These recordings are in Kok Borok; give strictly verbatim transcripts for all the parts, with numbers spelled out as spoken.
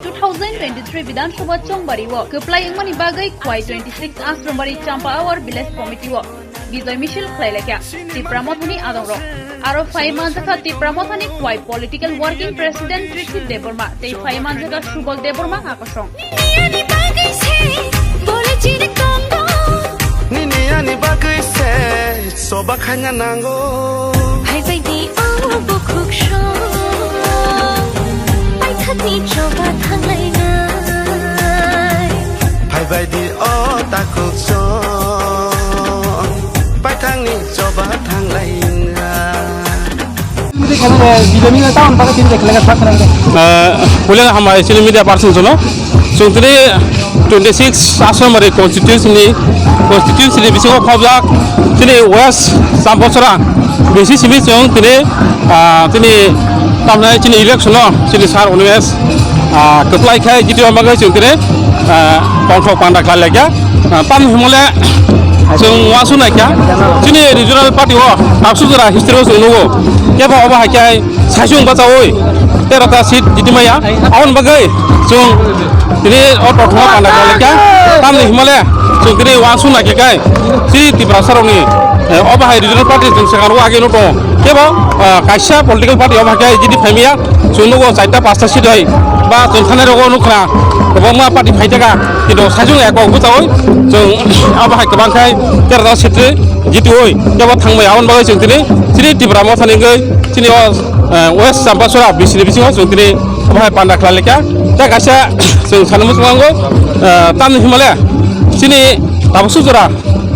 Two thousand twenty-three Bidhan Sabha Chongbari o kwplai wngmani bagwi Khwai twenty-six Ashramari Champa Awar Village Committee o Bijoy Misil khlai laikha Tipra Mothani adongrok. Aro phai manjakha Tipra Mothani Khwai Political Working President Rishi Debbarma tei phai manjakha Subal Debbarma Akosong. Nini ani bagwi se bole chiri tongo. Nini ani bagwi se soba khaina nango. Phaibai di o bukhuk song, paithakni choba thanglainai. Phaibai di o takhuk song, paithakni choba thanglainai. Pulang hambai chini media person sono. Chwng tini twenty six Ashramari constituency ni, constituency ni bisingo khobjak chini West Champachara B C C ni chwng tini, ah, tini tamnai chini election no chini sir Onimesh, ah, kwplai khai jiti bagwi chwng tini, ah, tongthok panda khlai laikha. Ah, tamni hwnmale chwng uansuk naikha chini regional party o Tapsujora history o chwng nugo. Kebo obo hai khe Saichung bachaui tero ta seat jiti maya. Aboni bagwi chwng tini o tongthok panda khlai laikha. Tamni hwnmale chwng tini uansuk naikha kai chini Tiprasa rokni, eh, obo hai regional party chwng swkang rogo age no tongo. Kebo, ah, kaisa political party obo hai khe jiti phaimaya. Chwng nugo chaita pasta seat hai ba chwng thani rogo nukha kwbangma party phai thaka. Kintu saichung ekok bachaui chwng obo hai kwbang khai tero ta seat jitiui kebo thangbai. Aboni bagwi chwng tini chini Tipra Mothani wngwi chini o eh, West Champachara B C ni bisingo chwng tini obo hai panda khlai laikha. Tei kaisa chwng sanwi muchungo, eh, tamni hwnmale chini tabuk sujora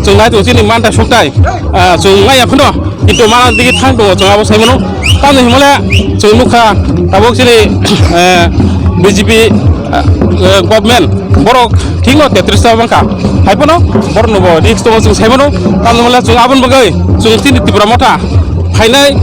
chwng nai tongo chini manta suktai, eh, chwng maya phano kintu mana digi thang tongo chwng abo sai mano. Tamni hwnmale chwng nukha tabuk chini, eh, B J P, eh, government borok thikno tetris ta mankha. Hai phano borok no bo risk tongo chwng sai mano. Tamni hwnmale chwng aboni bagwi chwng chini Tipra Motha phainai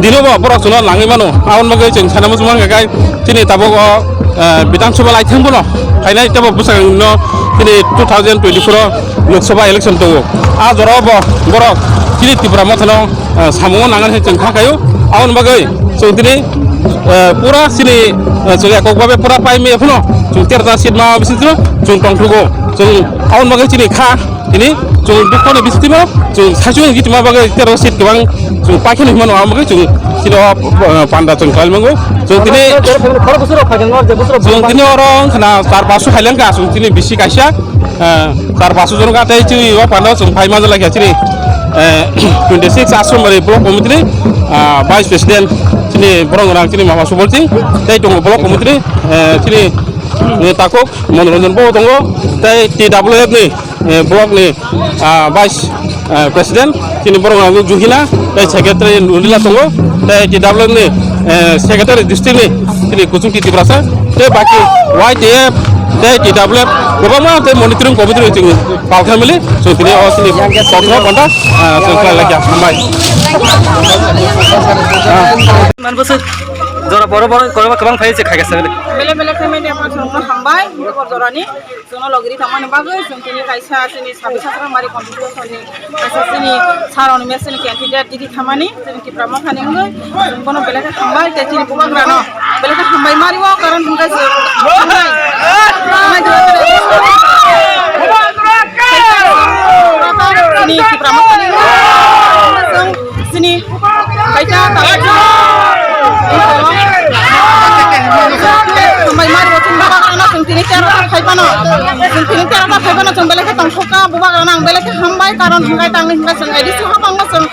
dino bo borok chwngno langwi mano. Aboni bagwi chwng sana muchung mankha khe chini tabuk o, eh, Bidhan Sabha laithang bono phainai teibo bwskango chini two thousand twenty-four o Lok Sabha election tongo. A jora o bo borok chini Tipra Mothano, eh, samungo nangani chwng kha khaio. Aboni bagwi chwng tini, eh, pura chini, eh, chwng ekok babe pura pai maya phano chwng terta seat ma bising chwng tongthugo. Chwng aboni bagwi chini kha Tini chwng dukha ni bisingtwi bo chwng saichung wngwi tongma bagwi tero seat kwbang chwng paikhe nw hwnmano, amo bagwi chwng tini o, uh, panda chwng khlai mango. Chwng tini, chwng tini oro wngkha na char pasu khailangkha chwng tini bisi kaisa, uh, char pasu jon kha tei chini o panda chwng phai manjak laikha chini, uh, twenty six Ashramari block committee ni, uh, vice president chini borok rang chini mama Subol Singh tei tongo block committee ni, uh, chini, uh, takhuk Monoranjan bo tongo tei T W F ni eh, block ni, ah, vice, eh, president, chini borok rok Juhina, tei secretary Nurila tongo, tei T W F ni, eh, secretary district ni, chini Kuchung Tiprasa, tei baki Y T F, tei T W F, kwbangma tei monitoring committee rok chini pal khe mili, chwng tini o chini koktwma panda, ah, chwng khlai laikha, hambai. Nan bwswk jora boro boro kwbangma kwbang phai se khaikha se. Bele bele khe media person no hambai, bor jorani. Chwngno logiri tongmani bagwi chwng tini kaisa chini sabis Ashramari constituency ni kaisa chini sir Onimesh chini candidate tini thamani chini Tipra Mothani wngwi chwng bono belai khe hambai tei chini bubagrano belai khe hambai mari o, karon hwnkhe chwng hambai. Chini Tipra Mothani wngwi chwng Sini, kaisa tabuk hambai mari bo chwng bubagrano chwng tini tero ta phai phano. Chwng tini tero ta phai phano chwng belai khe tongthokha bubagrano ang belai khe hambai, karon hwnkhe tangni hwnkhe chwng A D C hapangno chwng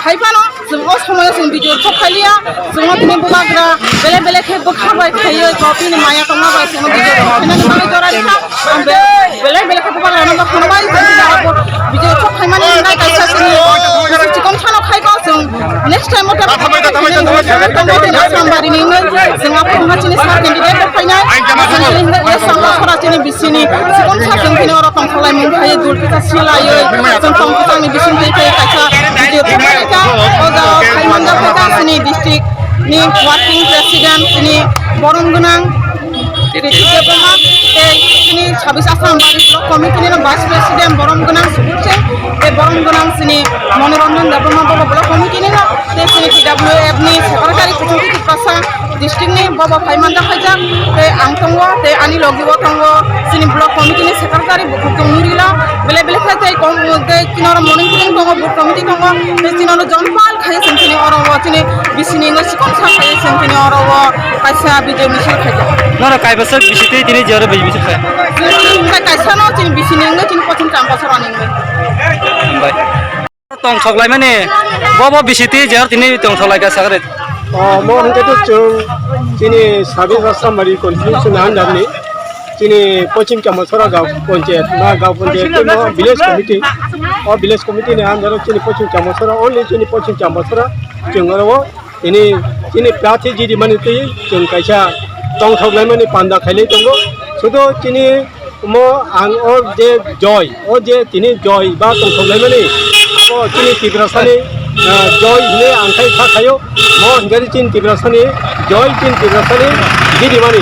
phai phano chwng o somoyo chwng video sok khailiya. Chwngno tini bubagra belai belai khe bwkha bai khaiwi kopini maya tongma bai chwngno video sok khainani bagwi jora rikha. Ang be-, belai belai khe bubagrano bo hambai, video sok khaimani hwnwi kaisa chini chikon sano khai ko chwng next time o tamo tamo tamo tamo tamo Asrambari ni hwnwi chwng aphuru wngkha chini sir candidate rok phainai. Chini hwnwi West Sambasora chini bisini chikon sa chwng phini oro tongthok lai mung khai dul kisa silaiwi chwng tong kwchangni bising twi twi kaisa video sok khaikha. O jaga khai manjak kha chini district ni working president chini borom gwnang Rishi Debbarma tei chini sabis Ashramari block committee ni vice president borom gwnang Subol Singh Tei borom gwnang chini Manoranjan Debbarma bobo block committee ni no, tei chini T W F ni secretary kuchung kiti Tiprasa district ni bobo phai manjak khaijak, tei ang tongo, tei ani logi o tongo chini block committee ni secretary bukhuk tong Nurila, bele bele khe tei kom, tei chini oro morning meeting tongo, booth committee tongo, tei chini oro jompal khe chini oro o chini bisi ni wngwi chikon sa khe chini oro o kaisa bijai misil khaijak. Nono kaibasa bisi tei tini jora bai bisi kha. Chini kaisa no chini bisi ni wngwi chini pochim cham bosor ani wngwi. Bai. Tong sok lai mani, bo bo bisi tei jora tini tong sok lai ka sakre. O, mo hwnkhe to chwng chini Sabi Rasamari constituency ni under ni chini Pochim Chamosora gaon panchayat, ma gaon panchayat tei mo village committee, o village committee ni under o chini Pochim Chamosora, only chini Pochim Chamosora chwng oro o tini chini prathi jidi mani twi chwng kaisa tongthok laimani panda khailai tongo. Sudo chini mo ang o je joy, o je tini joy ba tongthok laimani, abo chini Tiprasani, ah, joy hwnwi ang khai kha khaio. Mo hwnkhe chini Tiprasani joy, chini Tiprasani jidi mani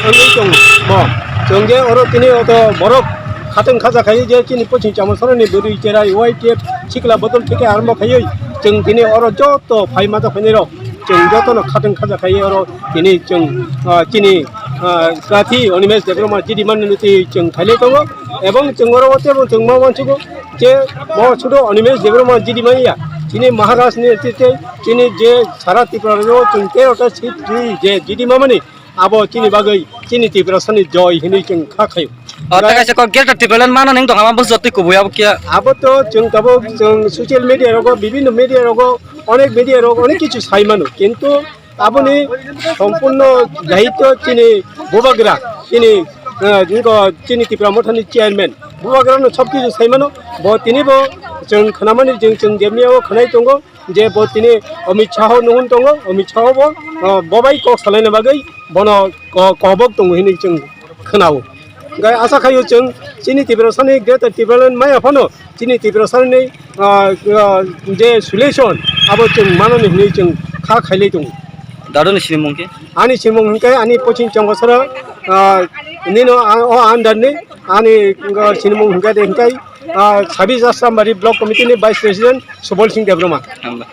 wngwi tong mo. Chwng je oro tini oto borok khatang khaja khaio je chini Pochim Chamosarani bwrwi cherai Y T F sikla bodol theke arombo khaiwi chwng tini oro joto phai mata phainai rok. Chwng jotono khatang khaja khai oro tini chwng, ah, chini, ah, prathi Animesh Debbarma jidi mani nuti chwng khailai tongo. Ebong chwng oro o tebo chwng ma uansugo je mo sudo Animesh Debbarma jidi manya. Chini Maharaj ni netrite chini je sara Tripura o chwng terota seat ri je jidi mamani abo chini bagwi chini Tiprasani joy hinwi chwng kha khaio. O ta kaisa kok Greater Tipraland mano ning tong ama bus jotoi kubui abo kya? Abo to chwng tabuk chwng social media rogo, bibinno media rogo, onek media rogo onek kichu sai mano, kintu aboni sompurno dayitto chini bubagra, chini, eh, niko chini Tipra Mothani chairman bubagrano sob kichu sai mano. Bo tini bo chwng khnamani chwng chwng jemia o khnai tongo je bo tini Amit Shah o nuhun tongo, Amit Shah o bo, eh, bobai kok salaina bagwi bono ko-, kobok tongo hinwi chwng khwnao. Hwnkhe asa khaio chwng chini Tiprasani Greater Tipraland maya phano chini Tiprasani, ah, ah, je solution abo chwng manani hinwi chwng kha khailai tongo. Dadoni sinimung khe? Ani sinimung hwnkhe ani Pochim Chamosara, ah, nino a-, o under ni ani, ah, sinimung hwnkhe de hwnkhe, ah, Sabi Jasrambari Block Committee ni Vice President Subal Singh Debbarma. Hamba.